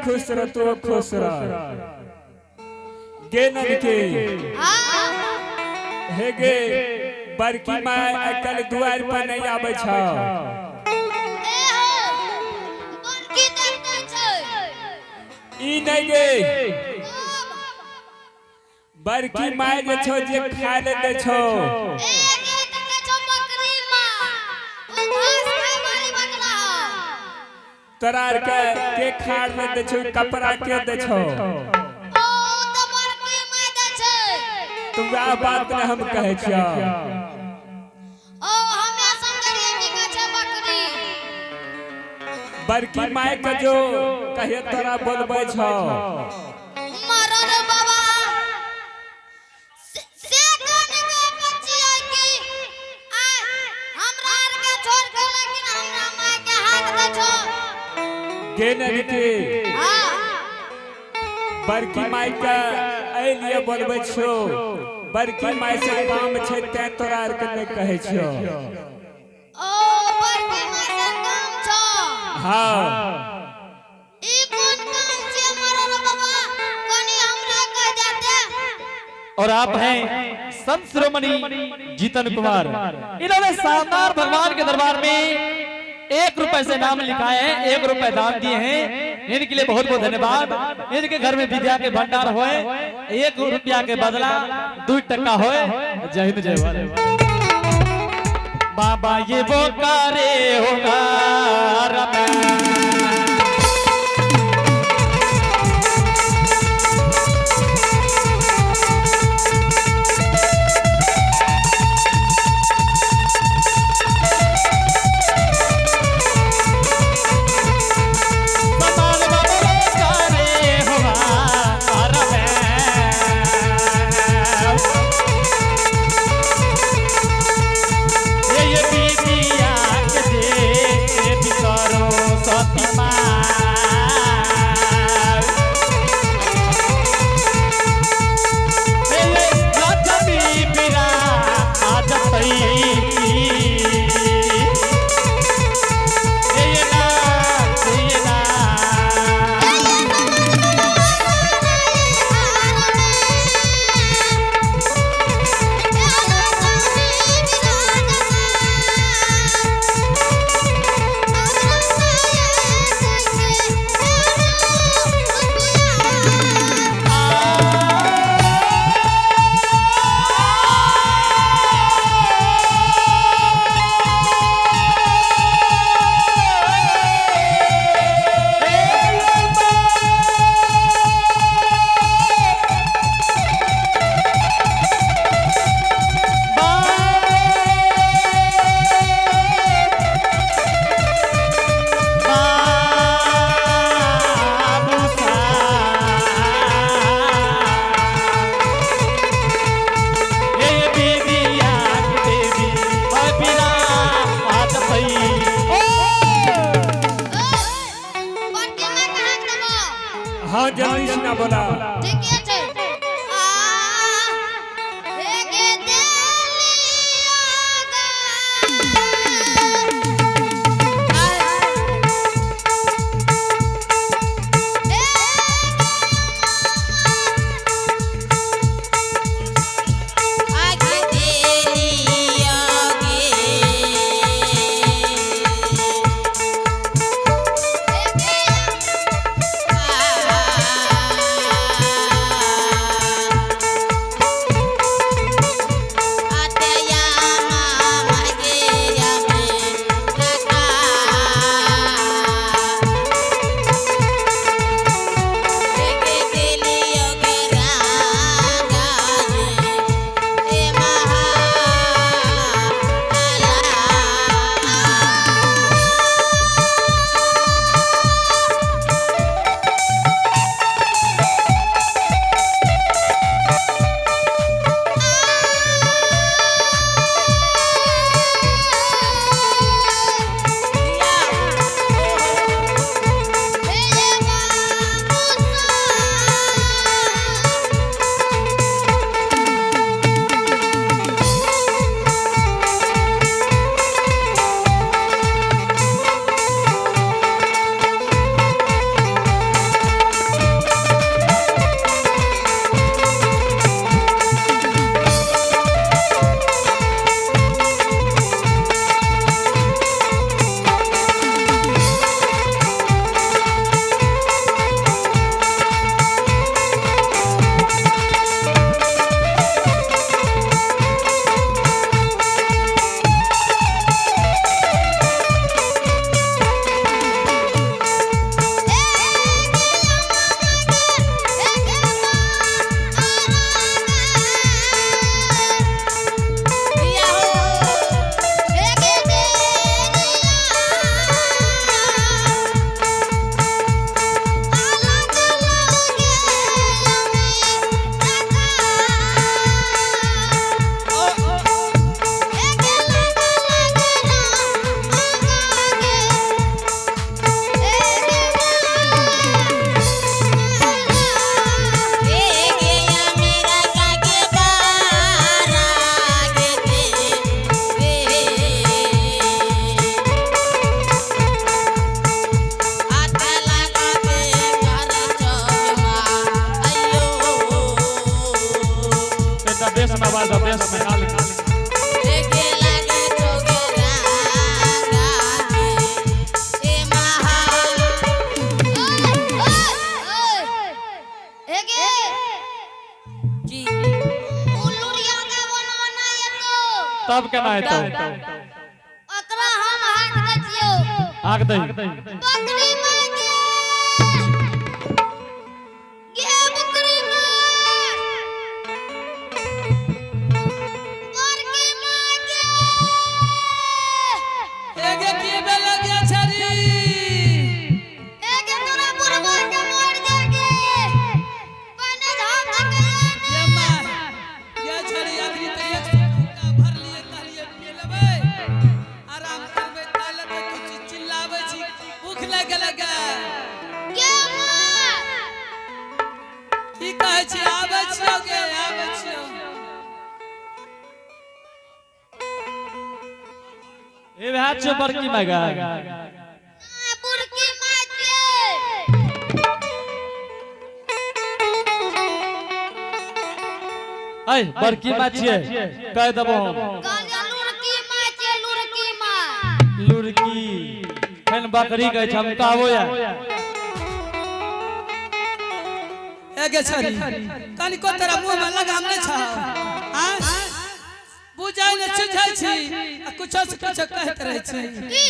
खुश रह, तू खुश रह। गे ननके। हाँ। हे गे, बड़की माय अकल दुआर पर नहीं आबै छ। ए हो, बड़की देख नै छै। ई नहीं गे, बड़की माय जे छो जे खाय ले दै छो। ए गे त कहै छौ बकरी माँ, ओ घास खाय वाली बकरा हौ। तोरा आर के खाड़ ले दै छो, कपड़ा के दै छो? ओ त बड़की माय दै छै। तो वएह बात ने हम कहै छियौ। ओ हमे समझलियै की कहै छै बकरी। बड़की माय के जो कहिए तोरा बोलबै छौ। मरो रे बाबा, से कोन गप छियै कि आय हमरा आर के छोड़ के लेकिन हमरा माय के हाक दै छौ। गे ननके। हाँ। बड़की माय के एहि लिए बोलबै छियौ, बड़की माय से काम छै तें तोरा आर के नहीं कहै छियौ। ओ बड़की माय से काम छौ? हाँ। ई कोन काम छियै मरो रे बाबा, कनी हमरा कह देते। और आप हैं संत शिरोमणि जीतन कुमार। इन्होंने शानदार भगवान के दरबार में 1 रुपए से नाम लिखाए हैं, 1 रुपए दान दिए हैं। इनके लिए बहुत बहुत धन्यवाद। इनके घर में विद्या के भंडार होए, 1 रुपया के बदला 2 टका होए। जय हिंद, जय भारत। बाबा ये वो करे होगा। समान बाबा वो करे होगा। ये विद्या के देवी सरस्वती माँ। ये लक्ष्मी विराजतई। ये ना, ये ना। हाँ, जल्दी से ना बोला। ठीके छै। आ हे गे देलिया गा। आगे देलिया गे। तब केना हेतौ? ओकरा हम हाक दै छियौ। हाक दही। बकरी माय गे, गे बकरी माय, बड़की माय गे। एगे की भेल गे छरी? एगे तोरा बुढ़बा के मर जा गे, पहिने धान धकैया ने। ये माँ, ये छड़ी अखनी तऽ 100 फुक्का भरलियै, कहलियै पी लेबै, आराम करबै, ताले तऽ तू चिल्लाबै छी, भूख लागि गेलै गे। गे माय। की कहै छी? आबै छियौ गे, आबै छियौ। ए भए छियौ बड़की माय गे। माय, बुड़की माय छियै। ऐ बड़की माय छियै, कहि देबो हम। कहलियै लुड़की माय छियै, लुड़की माय। लुड़की फेन बकरी कहै छै, हम कहबो या। ए गे छड़ी, कनिको तोरा मुँह में लगाम नहि छौ? आँय? बुझै नहि सुझै छी आ कुछो से कुछो कहैत रहै छी। की?